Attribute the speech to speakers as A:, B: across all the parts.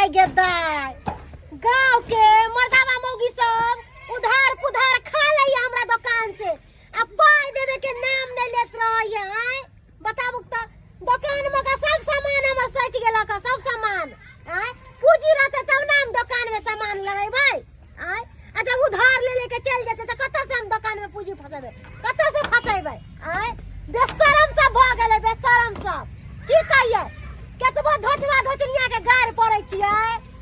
A: दाय गे दाय, गांव के मर्दावा मौगी सब उधार पुधार खा लैया हमरा दुकान से आ पाई देवे के नाम नहीं लेत रहैया। आय बताबू त दुकान में का सब सामान हमर सटि गेलक हँ, सब सामान। आय पूंजी रहते तब ना हम दुकान में सामान लगेबै। आय आ जब उधार ले लेके चल जेते त कतऽ से हम दुकान में पूंजी फसेबै, कतऽ से फसेबै? आय बेशरम सब भऽ गेलै, बेशरम सब। की कहियै, केतबो धोचवा धोचनिया के गारि पड़ै छियै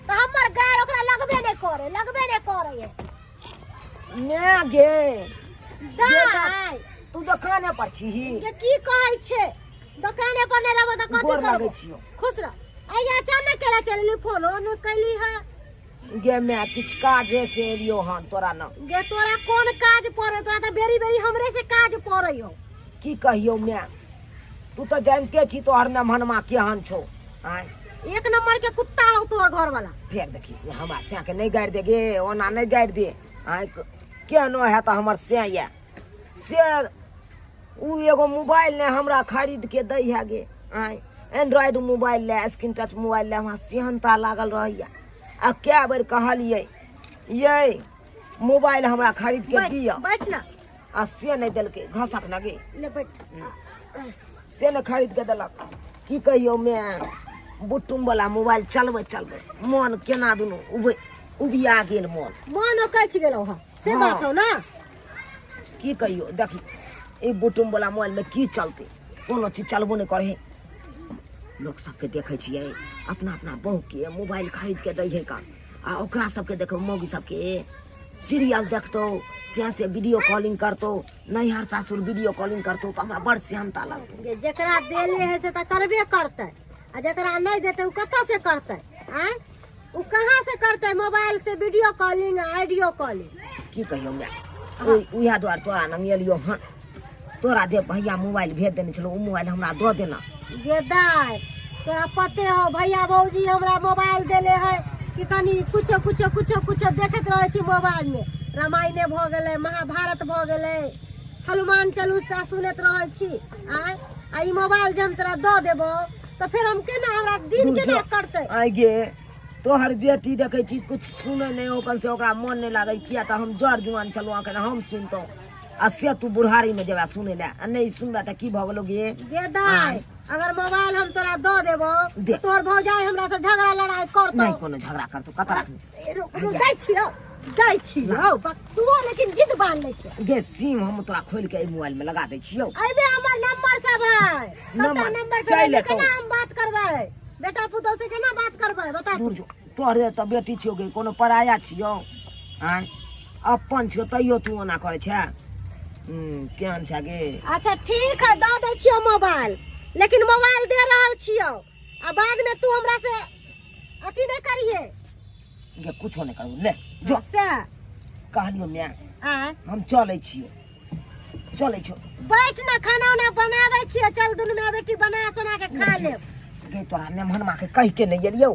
A: तऽ हमर गारि ओकरा लगबे नहि करे, लगबे नहि करे।
B: मैं गे
A: दाय
B: तू दोकाने पर छीही?
A: गे की कहै छै, दोकाने पर नहि रहबो तऽ कथी
B: गोर लगै
A: करबो?
B: छियौ।
A: खुश रह। आइ अचानक केला चलली, फोनो नहि कैली हँ?
B: गे मैं किछु काजे से एलियो हन तोरा न।
A: गे तोरा कोन काज पड़े? तोरा तऽ बेरी बेरी हमरे से काज पड़े हो।
B: की कहियौ मैं, तू तऽ जानते छी तोहर मेहमानमा केहन छौ। आँय
A: एक नंबर के कुत्ता हो तोहर घर वाला।
B: फेर देखी हमरा सैं के नहीं गारि दे गे, ओना नहीं गारि दे। आँय केहनो है तऽ हमर सैं ये से उ एगो मोबाइल ने हमरा खरीद के दै है गे। आँय एंड्रॉयड मोबाइल ले, स्क्रीन टच मोबाइल ले हमरा सेहनता लागल रहैया। आ कए बेर कहलियै ये मोबाइल हमरा खरीद के
A: बैठ,
B: दिअ,
A: बैठ ना।
B: आ से नहीं देलकै। घसक ना गे।
A: ले बैठ।
B: से नहीं खरीद के देलक। की कहियौ मैं बुट्टुम वाला मोबाइल चलबै चलबै मन केना दुनू उबे उबिया गेल मन।
A: मन ओकछि गेलौ हँ से
B: हाँ।
A: बात हौ ना।
B: की कहियौ, देखी ई बुटुम वाला मोबाइल में की चलते, कोनो चीज चलबो नहीं करे। लोक सबके देखै छियै अपना अपना बहू के मोबाइल खरीद के दै है का, आ ओकरा सबके देखो मौगी सबके सीरियल देखतो, से से वीडियो कॉलिंग करतो, नैहर सासुर वीडियो कॉलिंग करतो, तऽ हमरा बड़ सेहनता लगतो।
A: गे, जेकरा देले है से तऽ करबे करतै, आ जेकरा नहीं देतै उ कतऽ से करतै? आँय उ कहाँ से करतै मोबाइल से वीडियो कॉलिंग आ ऑडियो कॉलिंग?
B: की कहियौ मैं, उएह दुआरे तोरा लग एलियौ हन। तोरा जे भैया मोबाइल भेज देने छलौ उ मोबाइल हमरा दऽ देना।
A: गे दाय तोरा पते हो भैया भौजी हमरा मोबाइल देले है कि कनी कुछो कुछो कुछो कुछो देखैत रहै छी मोबाइल में। रामायणे भऽ गेलै, महाभारत भऽ गेलै, हनुमान चालीसा सुनैत रहै छी। आँय आ ई मोबाइल जे हम तोरा दऽ देबौ तऽ फेर हम केना, हमरा दिन
B: दूर
A: केना
B: जो।
A: कटतै?
B: आइ गे तोहर बेटी देखै छी कुछ सुनै नहि ओकन से ओकरा मन नहि लागै, किया तऽ हम जर जुआन छलहुँ अखन हम सुनतहुँ, आ से तू बुढ़ारी में जेबा सुनै लए, आ नहि सुनबे तऽ की भऽ गेलौ गे?
A: गे दाय अगर मोबाइल हम तोरा दऽ देबौ
B: दे।
A: तऽ तोहर भौजाई हमरा से झगड़ा लड़ाई करतौ।
B: नहि कोनो झगड़ा करतौ, कतऽ राखी?
A: ए, रुक, रुक, दै छियौ, दै छियौ। तूहो लेकिन जिद बान्ह लै छै।
B: गे सिम हम तोरा खोलि के एहि मोबाइल में लगा दै छियौ।
A: अइबे हमर नंबर सब है, सबटा
B: नंबर,
A: नंबर
B: चलि
A: के
B: एतौ।
A: केना हम बात करबै? बेटा पुतोह से केना बात करबै बता
B: दूर जो, तोहरे तऽ बेटी छियौ गे, कोनो पराया छियौ? आँय अपन छियौ तैयो तू ओना करै छै। केहन छै गे?
A: अच्छा ठीक है, दऽ दै छियौ मोबाइल, लेकिन मोबाइल दे रहल छियौ आ बाद में तू हमरा से अथी नहीं करिहे।
B: गे कुछो नहीं करबो, ले जो।
A: से
B: कहलियौ माय।
A: आँय
B: हम चलै छियौ, चलै छियौ।
A: बैठ ना, खाना उना बनाबै छियै, चल दुनू माय बेटी बना सोना के खा लेब।
B: गे तोरा नेमहनमा के कहि के नहीं एलियौ,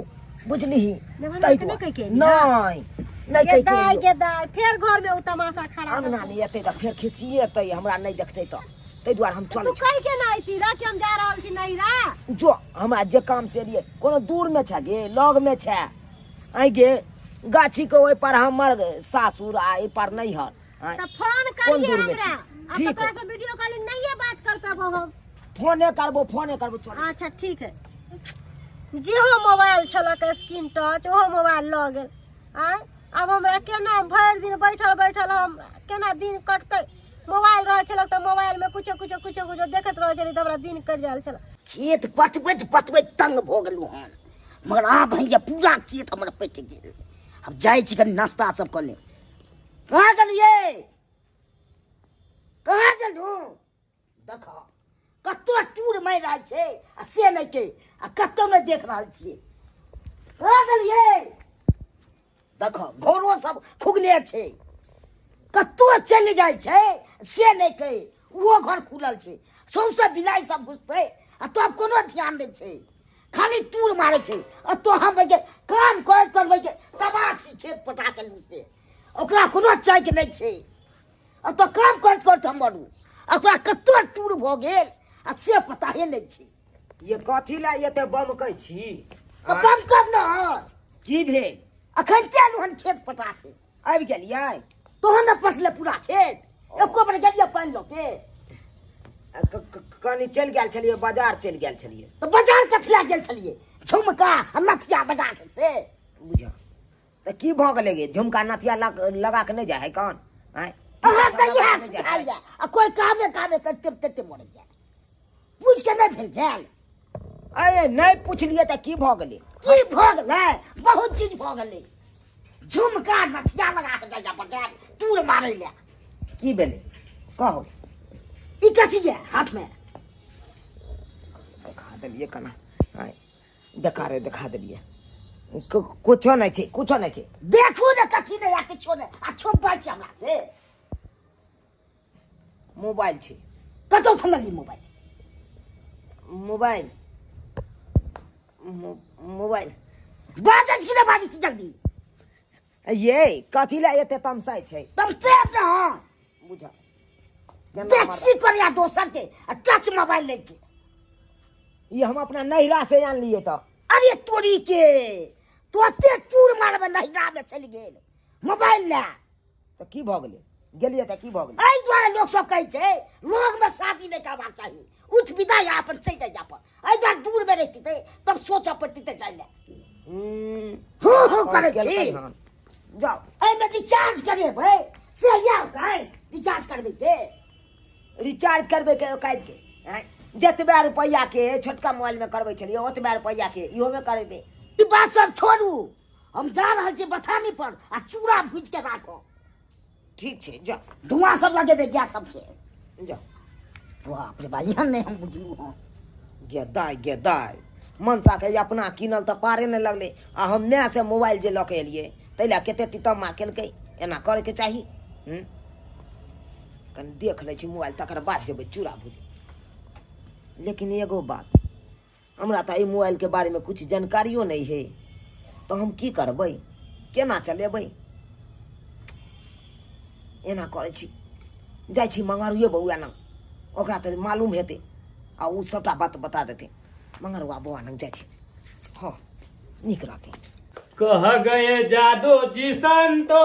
B: बुझलिही?
A: नेमहनमा
B: ताहि
A: के नहि
B: दुआरे।
A: कहि के एलियै?
B: नहि नहि
A: गे
B: कहि के
A: दाय,
B: एलियौ।
A: गे दाय, फेर घर में उ तमाशा खड़ा
B: अंगना
A: करतै।
B: में एतै तऽ फेर खिसिएतै, हमरा नहि देखतै तऽ ताहि दुआरे हम
A: तू
B: चलै
A: कहि के ना अयती रा कि हम जा रहल छी नैहरा?
B: छी। जो हमरा जे काम से एलियै कोनो दूर में छै गे, लग में छै। आइ गे गाछी के ओहि पर हमर सासुर आ एहि पर नैहर। आँय,
A: तऽ फोन
B: कोन
A: करिए
B: दूर में
A: हमरा।
B: छी?
A: आ
B: ठीक
A: तऽ तोरा
B: है।
A: से वीडियो कॉलिंग नहिए बात करतबो हम।
B: फोने करबो, फोने करबो, चल।
A: अच्छा ठीक है। जेहो मोबाइल छलक स्क्रीन टच ओहो मोबाइल लऽ गेल। आँय आब हमरा केना भरि दिन बैठल बैठल हम केना दिन कटतै? मोबाइल रहै छलक तऽ मोबाइल में कुछो कुछो कुछो कुछो देखैत रहै छली तऽ हमरा दिन कटि जायल छल।
C: खेत पटबैत पटबैत तंग भऽ गेलहुँ हन, मगर आब भैया पूरा खेत हमर पटि गेल। आब जाइ छी कनि नाश्ता सब कऽ लेब। कहाँ गेलियै, कहाँ गेलहुँ? देख कतौ टूर मारि रहल छै आ से नहि के आ कतौ नहि देख रहल छियै। कहाँ गेलियै? देख घरो सब खुगले छै, कतौ चलि जाइ छै से नहि के, ओहो घर खुलल छै, सौंसे बिलाइ सब घुसतै आ तब कोनो ध्यान नहि छै, खाली टूर मारै छै। आ तो हम के काम करैत करबै के तबाक छी खेत पटा के लू से ओकरा कोनो चाहके नहि छै। आ तो काम करैत करैत हम मरू, ओकरा कतौ टूर भऽ गेल आ से पताहे नहि छै।
B: ये कथी लए एते बमकै छी?
C: तऽ बमकब ने।
B: की भेल?
C: अखन ते एलहुँ हन खेत पटा के।
B: आबि गेलियै?
C: तोहन ने पटले पूरा खेत, एको बेर गेलियै पानि लऽ के?
B: कनि चलि गेल छलियै बाजार, चलि गेल छलियै।
C: तऽ बाजार कथी लए गेल छलियै झुमका आ नथिया लगा के से?
B: बुझ तऽ की भऽ गेलै गे? झुमका नथिया लगा के नहि जाइ है कान? आँय,
C: अहाँ तऽ
B: लगा
C: इएह
B: के नहि जाइ है?
C: सिखाइए आ कोइ कामे कामे करिते करिते मरैए, पूछि के नहि भेल छल?
B: अरे नहि पुछलियै तऽ की भऽ गेलै?
C: की भऽ गेलै? बहुत चीज भऽ गेलै। झुमका नथिया लगा के जाइया बाजार टूर मारै लए।
B: की भेलै कहू?
C: ई कथी ये हाथ में?
B: देखा देलियै केना? आँय, बेकारे देखा देलियै। कुछो नहि छै, कुछो नहि छै।
C: देखू ने, कथी नहि आ किछो नहि आ छुपबै छी हमरा से?
B: मोबाइल छै।
C: कतौ से लेली मोबाइल?
B: Mobile mobile.
C: बाजै छी ने, बाजै छी जल्दी।
B: ये कथी लए एते तमसाइ छै?
C: तब से ने
B: बुझ
C: टैक्सी पर या दोसर के आ टच मोबाइल लेके।
B: ई हम अपना नैहरा से आनलियै तऽ।
C: अरे तोरी के, तो एते चूर मारबे, नैहरा में चलि गेल मोबाइल लए।
B: तऽ की भऽ गेलै? गेलियै तऽ की भऽ गेलै?
C: एहि दुआरे लोक सब कहै छै लोग में शादी नहि करबाक चाही, उठ विदा या अपन चलि जाइ अपन। एहि दुआरे दूर में रहिते तब सोचऽ पड़तै जाइ लए। हूँ हूँ करै छी।
B: जाउ।
C: एहिमे रिचार्ज करेबै से या काय रिचार्ज करबै के?
B: रिचार्ज करबै के औकात के? आँय, जतबे रुपैआ के छोटका मोबाइल में करबै छलियै ओतबे रुपैआ के इहोमे करेबै।
C: ई बात सब छोड़ू, हम जा रहल छी बथानी पर आ चूड़ा भूजि के राखो।
B: ठीक छै, जाउ।
C: धुआं सब लगेबै गैस सबके।
B: जाउ।
C: बाप रे बा, एहन नहि हम बुझलहुँ हँ।
B: गे दाइ, गे दाइ, मनसाके अपना कीनल तऽ पारे नहि लगलै आ हम मायसँ मोबाइल जे लऽ के एलियै ताहि लए कते तितम्मा केलकै। एना करैके चाही? हूँ, कनि देख लै छी मोबाइल, तकर बाद जेबै चूड़ा भुजै। लेकिन एगो बात, हमरा तऽ एहि मोबाइलके बारेमे किछु जानकारियो नहि हइ, तऽ हम की करबै, केना चलेबै? एना करै छी, जाइ छी मंगरुए बौआ लग, ओकरा तऽ मालूम हेतै आ ओ सभटा बात बता देतै। मंगरुआ बौआ लग जाइ छी, हँ, नीक रहतै।
D: कह गए जादो जी संतो,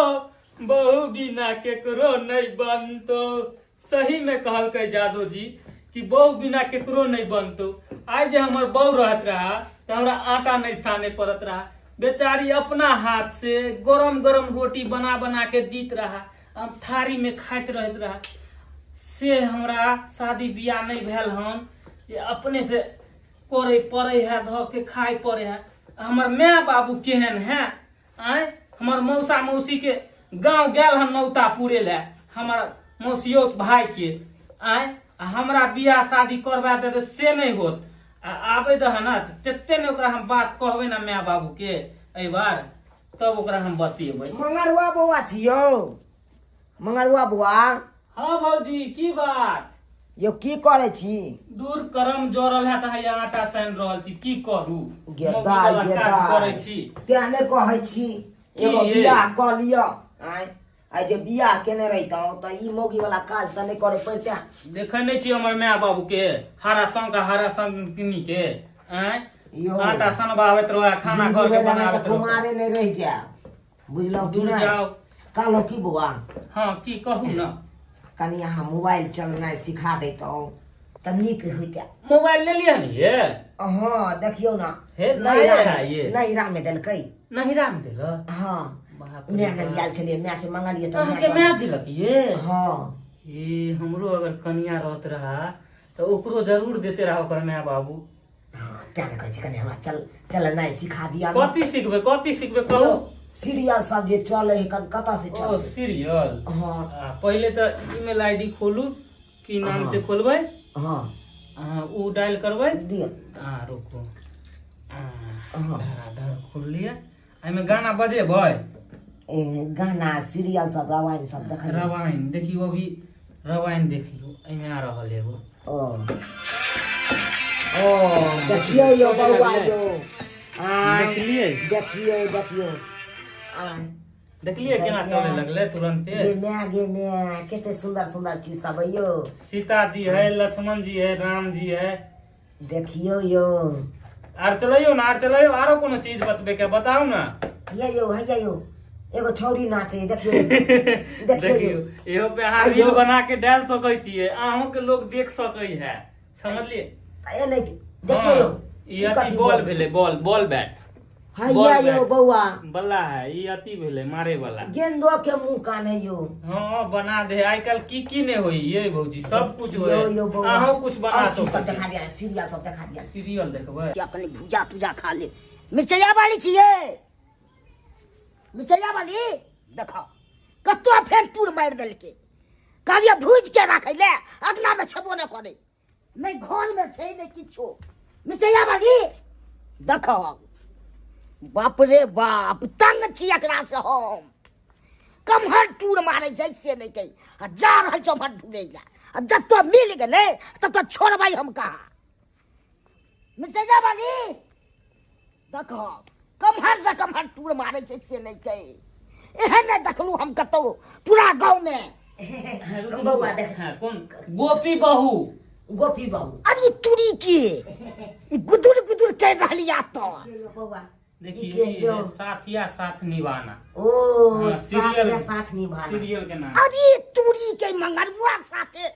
D: बहु बिना केकरो नहीं बनतो। सही में कहलकै जादो जी कि बहु बिना केकरो नहीं बनतो। आइ जे हमर बहु रहत रहा तऽ हमरा आटा नहीं साने पड़त रहा। बेचारी अपना हाथ से गरम गरम रोटी बना बना के दीत रहा, हम थारी में खाइत रहत रहा। से हमरा शादी बियाह नहीं भेल हन जे अपने से करे पड़े है, धऽ के खाय पड़े है। हमर माय बाबू केहन है? आँय, हमर मौसा मौसी के गाँव गेल हन नौता पूरे लए, हमर मौसियोत भाई के। आँय, आ हमरा बियाह शादी करवा देते से नहीं होत। आ आबे दह ना तते ने ओकरा हम बात कहबै ना माय बाबू के एहि बार, तब ओकरा हम बतेबै।
B: मंगरुआ बौआ छियौ, मंगरुआ बौआ।
D: हाँ भौजी, की बात?
B: यौ, की करै छी?
D: दूर करम जरल है तऽ हैया आटा सानि रहल छी, की करू?
B: गे
D: मौगी
B: दाइ,
D: वाला
B: गे
D: काज करै
B: दाइ,
D: छी।
B: तें नहि कहै छी
D: की
B: एगो
D: ये?
B: बियाह कऽ लिअ। आँय, आइ जे बियाह केने रहितहुँ तऽ ई मौगी वाला काज तऽ नहि करे पड़िते।
D: देखै नहि छी हमर माय बाबू के हरा संग आ हरा संगनी के? आँय,
B: यौ।
D: आटा सनबाबैत रहो आ खाना
B: जिंदगी
D: घर के
B: भरि एना तऽ
D: बनाबैत रहो।
B: कुमारे नहि रहि जायब, बुझलहुँ कि
D: दूर
B: नहि?
D: जाउ।
B: कहलहुँ की बौआ?
D: हाँ, की कहू ने?
B: कनि अहाँ मोबाइल चलेनाइ सिखा दैतहुँ तऽ नीक होइते।
D: मोबाइल ले लिअ ने ये।
B: हँ, देखियौ ने।
D: हे,
B: नैहरा
D: नया
B: मे-
D: ये।
B: नैहरा मे देलकै।
D: नैहरा मे देलक?
B: हँ।
D: बाप रे
B: माय लग
D: बाप।
B: गेल छलियै, माय से मंगलियै तऽ
D: अहाँके
B: माय
D: माय देलक ये?
B: हँ।
D: ए, हमरो अगर कनिया रहत रहा तऽ ओकरो जरूर देते रहा ओकर माय बाबू।
B: हँ, तें ने कहै छी, कनि हमरा चल चलेनाइ सिखा दिअ ने।
D: कथी सिखबै, कथी सिखबै कहू?
B: सीरियल सब जे चलै है, कतऽ से
D: ओ
B: चलै?
D: सीरियल?
B: हँ।
D: आ, पहिले तऽ ईमेल आईडी खोलू, की नाम से खोलबै?
B: हँ।
D: अहाँ उ डायल करबै।
B: दिअ।
D: आ रुकू। आ,
B: हँ।
D: धराधर खोल लिअ, एहिमे गाना बजेबै।
B: ए, गाना सीरियल सब, रामायण सब देखै।
D: रामायण देखियौ, अभी रामायण देखियौ, एहिमे आ रहल एगो।
B: ओ ओ देखियौ यौ बौआ यौ। आँय,
D: देखलियै?
B: देखियौ, देखियौ। आँय,
D: देखलियै केना चले लगलै तुरंते?
B: गे माय, गे माय, कते सुंदर सुंदर चीज सब है यौ।
D: सीता जी है, लक्ष्मण जी है, राम जी है।
B: देखियौ यौ।
D: आर चलैयौ ने, आर चलैयौ, आरो कोनो चीज बतबै के बताउ ने।
B: हैया यौ, हैया यौ, एगो छौरी नाचे, देखियौ, देखियौ।
D: देखियौ, इहो पे अहाँ
B: आइयो।
D: रील बना के डाल सकै छियै, अहूँ के लोग देख सकै है, समझलिए?
B: ए नहि, देखियौ यौ।
D: हाँ, ई
B: ई
D: अथी
B: कथी
D: बॉल भेलै, बॉल, बॉल बैट।
B: हैया
D: बॉल
B: यौ
D: बैट।
B: बौआ
D: बल्ला है, ई अथी भेलै मारे वाला।
B: गेंदो के मुंह कान है यौ।
D: हाँ, बना दे। आइ काल्हि की की नहि होई ये भौजी, सब कुछ
B: यौ
D: होय।
B: यौ बौआ,
D: अहूँ कुछ बना
B: और चीज
D: सकै
B: सब
D: छी।
B: देखा दिया, सीरियल सब देखा दिया।
D: सीरियल देखबै?
C: कनि भुजा तुजा खा ले। मिरचैया वाली छियै, मिरचैया वाली। देखो कतो फेर टूर मारि देलकै। कहलियै भूजि के राखै ले, अगना मे छेबो नहि करै, नहि घर मे छै, नहि किछो। मिरचैया वाली, देखो, बाप रे बाप, तंग छी एकरा से हम। कम्हर टूर मारै छै से नहि कही, आ जा रहल छै उम्हर ढूंढै लए, आ जतऽ मिल गेलै ततऽ छोड़बै हम कहाँ। मिरचैया वाली, देखो कम्हर से कम्हर टूर मारै छै से नहि कही। एहन नहि देखलहुँ हम कतौ पूरा गाँवमे।
B: बौआ देख।
D: हाँ, कोन? गोपी बहू।
B: गोपी बहू।
C: अरे तुरी के ई गुदुर गुदुर कहि रहली आ तऽ।
B: यौ बौआ,
D: देखिए,
B: ई के
D: ई
B: यौ?
D: है साथिया साथ निभाना।
B: ओ
D: हाँ,
B: साथ
D: सीरियल।
B: या साथ निभाना
D: सीरियल के नाम।
C: अरे तुरी के मंगरुआ साथे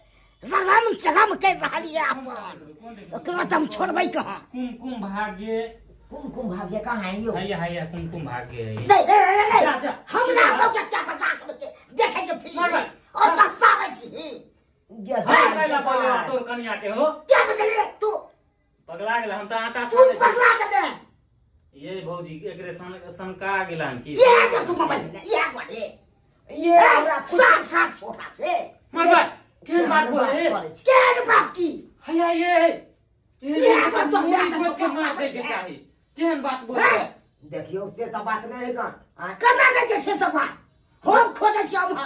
C: रगम चगम कहि रहली अपन। ओकरा तऽ हम छोड़बै कहाँ?
D: कुमकुम भाग्य।
B: कुमकुम भाग्य कहाँ है यौ?
D: हैया, हैया, कुमकुम भाग्य है।
C: नहीं नहीं नहीं नहीं।
D: जा, जा।
C: हमरा लोग के क्या बचा के देखे छै फिल्म
D: मर, मर।
C: और बक्साबै छी।
B: गे,
D: पगला पगला तोर कनिया के हो।
C: क्या बजले तू?
D: पगला गेल हम तऽ आटा
C: तू
D: सानै छी।
C: पगला गेले।
D: ये भौजी, एकरे सन सनका गेलन की?
C: इएह जब तू मोबाइल लेने इएह दुआरे।
B: ये हमरा कुछ
C: सात हाथ छोटा से
D: मर भाई, केहन बात बोले?
B: करै छी।
C: केहन बात की?
D: हैया ये ये
C: ये बात तो
D: मुड़ी
C: हमरा
D: गोद के मार दे के चाही। केहन बात बोले?
B: देखियौ, से सब बात नहि है कन आँय?
C: केना नहि छै से सब बात? हम खोजै छी हम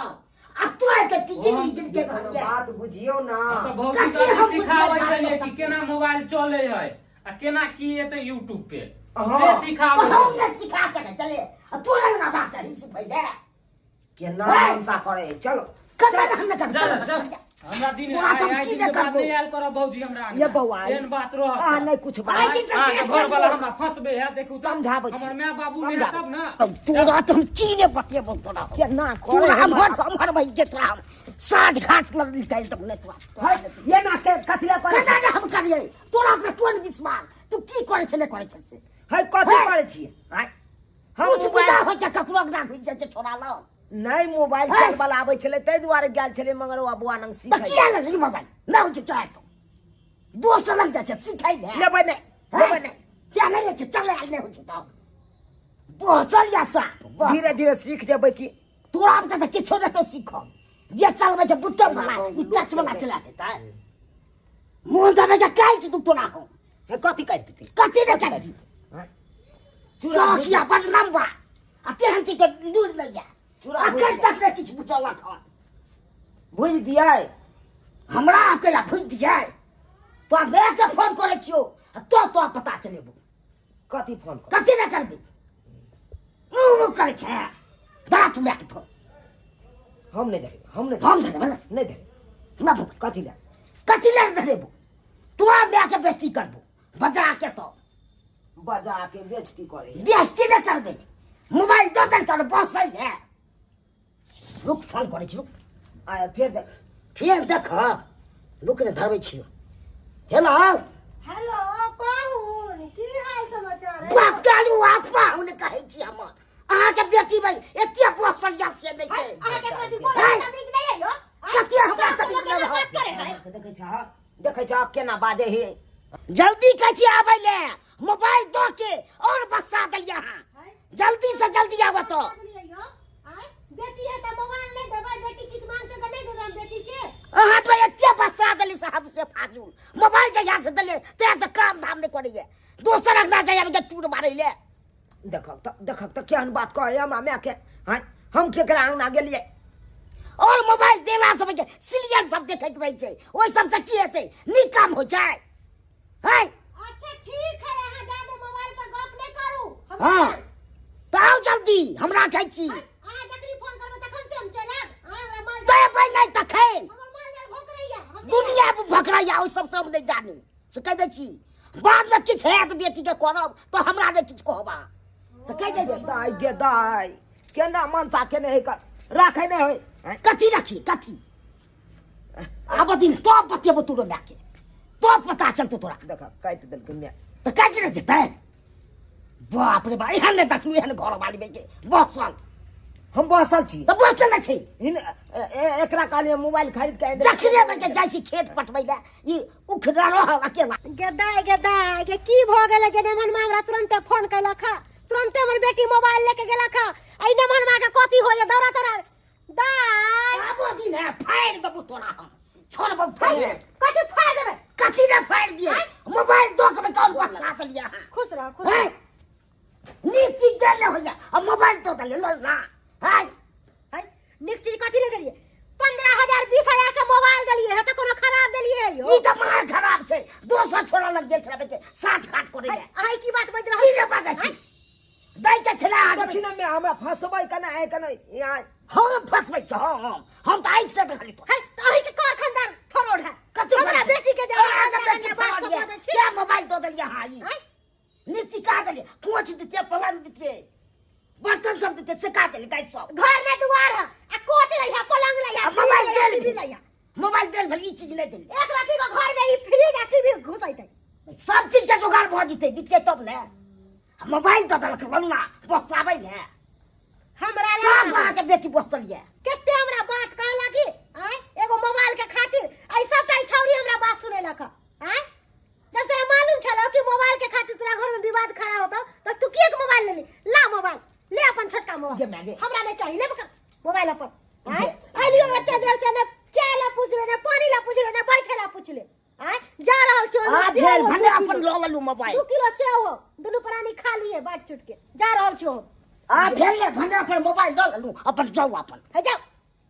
C: आ तू आइ के तीन दिन के
B: कोनो
C: रहलियै।
B: बात बुझियौ ना।
D: तऽ भौजी
C: कथी
D: तऽ
C: हम
D: सिखाबै
C: बुझबै
D: छलियै
C: बात
D: कि
C: सब?
D: केना मोबाइल चलै है आ केना की एतै यूट्यूब पे,
B: हाँ।
D: से
C: तऽ
D: सिखाबै।
C: हम नहि सिखा सकै छलियै आ तोरा लग बात चाही सिखबै ले?
B: केना
C: हैं?
B: मनसा करे है, चलो।
C: कतना हम नहि
D: जा, जा, जा।
C: करबै।
D: हमरा दिन
C: तोरा तऽ हम
D: आइ
C: की
D: दिन
C: नहि
D: के बाद
C: करबौ।
D: नहि आयल करब भौजी हमरा
B: ये बौआ,
D: एहन बात रहत।
B: आ नहि कुछ बात।
C: आइ दिन से
D: अहाँके
C: देख
D: घर वाला
C: लेलियौ।
D: हमरा फंसबे है, देखू तऽ।
B: समझाबै छी।
D: हमर माय बाबू नहि
B: समझाबै।
D: तब ने।
C: तब तोरा तऽ हम चीने बतेबौ तोरा।
B: केना करे
C: तोरा
B: है
C: हमर
B: बात?
C: हमर भई के तोरा हम साठ घाट लग निकालि देबौ। नहि तोरा
B: है, ये ना के कथी लए करे?
C: केना नहि हम करियै? तोरा पर कोन विश्वास? तू की करै छै, नहि करै छै से?
B: है, कथी
C: है।
B: करे छियै? आँय? हम
C: कुछ
B: मोबाइल
C: बुझा होइ छै ककरो अंगना घुसि जाइ छै छोड़ा लग।
B: नहि, मोबाइल
C: है।
B: चलबल आबै छलै, ताहि दुआरे गेल छलै मंगरवा बुआ नंग
C: तऽ
B: सीखै।
C: किया लेलही मोबाइल? नहि होइ छै चढ़ तो दोसर लग जाइ छै सिखै लए।
B: लेबै नहि, लेबै नहि।
C: किया नहि लै छै? चल आयल, नहि होइ छै तऽ बसल या साफ बस।
B: धीरे धीरे सीख जेबै की।
C: तोरा आब तऽ किछो नहि तो सीखल, जे चलबै छै बुटम वाला, ई टच वाला चला देतै। मुँह दबे के काटि दू तोरा हम।
B: हे, कथी काटि देतै?
C: कथी नहि काटि देतै?
B: आँय?
C: सौखिया बदनाम बा आ तेहन चीज के लूरि नहि जा।
B: चूड़ा
C: अखन
B: भुजि
C: तक नहि किछु बुझलक हन।
B: भुजि दियै?
C: हमरा आपके या भुजि दियै? तो मैं के फोन करै छियौ आ तो तो पता चलेबो।
B: कथी फोन कर?
C: कथी नहि करबी? ऊ करै छै, दरा तू मायके फोन।
B: हम नहि धरेबै, हम नहि।
C: हम धरेबै ने?
B: नहि धरेबै।
C: हमरा फोन
B: कथी लए?
C: कथी लए धरेबो? तोरा मायके बेइज्जती करबो बजा के। तो
B: बजा के बेइज्जती करे?
C: बेइज्जती नहि करबै। मोबाइल दऽ देल कर, बसै है। रुक, फोन करै छी, रुक।
B: आ फेर देख।
C: फेर देख, रुक ने, धरबै छियौ। हेलो।
A: हेलो पाहुन, की हाल समाचार है?
C: बाप कालू आप पाहुन कहै छी हमर। अहाँके बेटी भाई एते बसल या से नहि छै।
A: अहाँके प्रति बोलै
C: है?
A: तमीज नहि है यौ।
C: कते हमरा
A: सास
C: तमीज
A: लोग केना
C: नहि
A: बात करे है?
B: देखै छह, देखै छह केना बाजै हे?
C: जल्दी कहै छी आबै ले, मोबाइल दऽ के और बक्सा देलियै अहाँ। जल्दी से जल्दी आबऽ तो।
A: देलियै यौ? आँय? बेटी है तऽ मोबाइल नहि देबै? बेटी किछु मांगतै तऽ नहि देबै हम बेटी के?
C: अहाँ तो एते बक्सा देली से हद से फाजुल। मोबाइल जहिया से देलियै तहिया से काम धाम नहि करैये, दोसर अंगना जाइए जे टूर मारै ले।
B: देखक तऽ, देखक तऽ केहन बात कहै हमरा मायके। आँय, हम केकरा अंगना गेलियै?
C: और मोबाइल देला सब के सीरियल सब देखैत रहै छै, ओहि सबसे की हेतै? नीक काम होइ छै है?
A: अच्छा ठीक है, अहाँ जादे मोबाइल पर गप नहि करू। हम
C: हाँ।
A: चलब।
C: तऽ आउ जल्दी, हमरा कहै छी।
A: अहाँ जखनी फोन करबै तखन ते हम चलि आयब। अहाँ हमरा माल
C: देबै नहि तखन।
A: हमर माल जाल भोकरैया, हम नहि।
C: दुनिया भकरैया, ओहि सबसँ हम नहि जानी, से कहि दै छी। बादमे किछु हैत बेटीके करब तऽ हमरा नहि किछु कहब अहाँ। से कहि जाइ छी।
B: दाइ गे दाइ, केना मनसा केने है कर राखै नहि होय।
C: कथी रखी कथी? आब दिन तब बतेबो तोरो मायके, तब पता चलतो तोरा।
B: देख काटि देलकै माय।
C: तऽ काटि ने देतै। बाप रे बाप, एहन नहि देखलू एहन घर वाली के बसल।
B: हम बसल छी।
C: तऽ बसल नहि छै।
B: एकरा कहलियै मोबाइल खरीद के आनि दे।
C: जखने बे जाइ छी खेत पटबै लए, ई उखड़ा रहल अकेला।
A: गे दाइ, गे दाइ, गे की भऽ गेलै जे नेमन माँ हमरा तुरन्ते फोन केलक हँ? तुरन्ते हमर बेटी मोबाइल लेके गेलक हँ। एहि नेमन माँ के कथी होइए? दौड़ा दौड़ा दाइ।
C: आबो दिन है फाड़ि देबो तोरा हम, छोड़बो फाड़ि।
A: कथी फाड़ि देबै?
C: कथी ने फाड़ि दिए? मोबाइल दऽ के कौन बच्चा से लिया?
A: खुश रह, खुश रह।
C: नीक चीज देले होइया आ मोबाइल दऽ देले लल ना। हाय
A: हाय, नीक चीज कथी ने देलिए? 15,000 20,000 के मोबाइल देलिए है तऽ कोनो खराब देलिए है यौ?
C: ई तऽ मार खराब छै, दोसर छोड़ा लग गेल छलै के साथ घाट करे
A: हाय, अहाँ की बात बाजि रहल
C: की रे बाजै छी? दै के छलै अहाँके।
B: देखी ने मैं हमरा फंसबै कना आइ कना यहाँ।
C: हम फंसबै छी? हम तऽ आँखि से देखली तोरा।
A: हाय, तऽ अहीं के कार खानदान फरोड है।
C: कथी
A: हमरा
C: फरोड?
A: बेटी के जे
C: अहाँके
A: हमरा
C: बेटी
A: बात
C: फरोड
A: सब
C: ये।
A: बजै छी।
C: क्या मोबाइल दऽ देलियै अहाँ ई?
A: हाय।
C: नीति का देलियै? कोच दितियै, पलंग दितियै, बर्तन सब दितियै, से का देलियै? गाय सब
A: घर में दुआर है आ कोच लै है, पलंग लै है,
C: आ मोबाइल
A: फ्रिज लै है,
C: देल
A: टीवी लै है।
C: मोबाइल देल भेल, ई चीज नहि देलियै।
A: एक राति के घर में ई फ्रिज आ टीवी घुसैतै।
C: सब चीज के जोगाड़ भऽ जेतै, दितियै तब ने। आ मोबाइल दऽ देलक लल्ला बसाबै है।
A: हमरा
C: सब
A: लग
C: अहाँके बेटी बसल ये।
A: कते हमरा बात कहलक कि आँय एगो मोबाइल के खातिर एहि सबटा ई छौरी हमरा बात सुनेलक आँय। जब तोरा मालूम छलो कि मोबाइल के खातिर तोरा घर में विवाद खड़ा होतो तो तू किए के मोबाइल ले ली? ला मोबाइल ले, अपन छोटका मोबाइल।
B: गे माय गे।
A: हमरा नहीं चाहिए, ले पकड़ मोबाइल अपन। आँय अलियो एते देर से ने चाय ला पूछ ले, ने पानी ला पूछ ले, ने बैठे ला पूछ ले। आँय जा रहल छियो।
C: आ
A: सेव
C: भेल
A: हो,
C: भने
A: दू
C: अपन
A: किलो।
C: लऽ लेलू मोबाइल।
A: 2 किलो सेव हो, दुनू प्राणी खा लिए बाँट चुट के। जा रहल छियो हम।
C: आ भेल ने भने अपन मोबाइल लऽ लेलू, अपन जाउ अपन।
A: हे जाउ,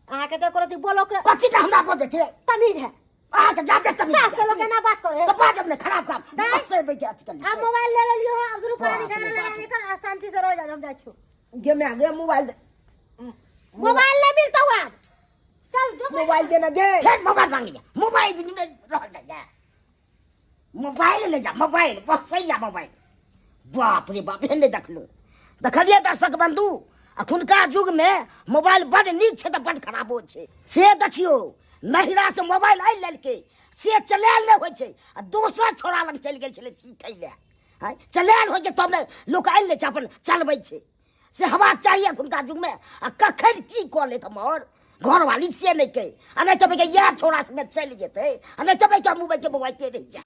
A: अहाँके तऽ एको रत्ती बोलो के
C: कथी के हमरा बजै छै?
A: तमीज है
C: अहाँके जादे तमीज
A: सास
C: है।
A: लोग केना बात करे?
C: तऽ बाजब ने खराब काम।
A: दाइ।
C: बस से बैठ अथी कर।
A: आ मोबाइल ले लेलियो हँ, आब दुनू प्राणी
C: बाप रे
A: झगड़ा
C: बाप।
A: लड़ाई कर आ शांति से रह जा, हम जाइ छियो।
B: गे माय गे, मोबाइल दे।
A: मोबाइल ले मिलतौ आब, चल जो
B: मोबाइल देना गे।
C: फेर मोबाइल मांगैया, मोबाइल भी नहि रहल जाइया। मोबाइल ले जा मोबाइल, बसैया मोबाइल। बाप रे बाप, एहन नहि देखलहुँ। देखलियै दर्शक बंधु, अखुनका युगमे मोबाइल बड्ड नीक छै तऽ बड्ड खराबो छै। से देखियौ, नहिरासँ मोबाइल आनि लेलकै, से चलायल नहि होइ छै आ दोसर छोड़ा लग चलि गेल छलै सीखै लए। आँय, चलायल होइ छै तब ने लोक आनि लै छै, अपन चलबै छै। से हेबाक चाही एखुनका युगमे। आ कखन की कऽ लेत हमर घरवाली से नहि कहि, आ नहि तऽ इएह छोड़ा सङ्गे चलि जेतै, आ नहि तऽ मोबाइल के मोबाइले रहि जाय।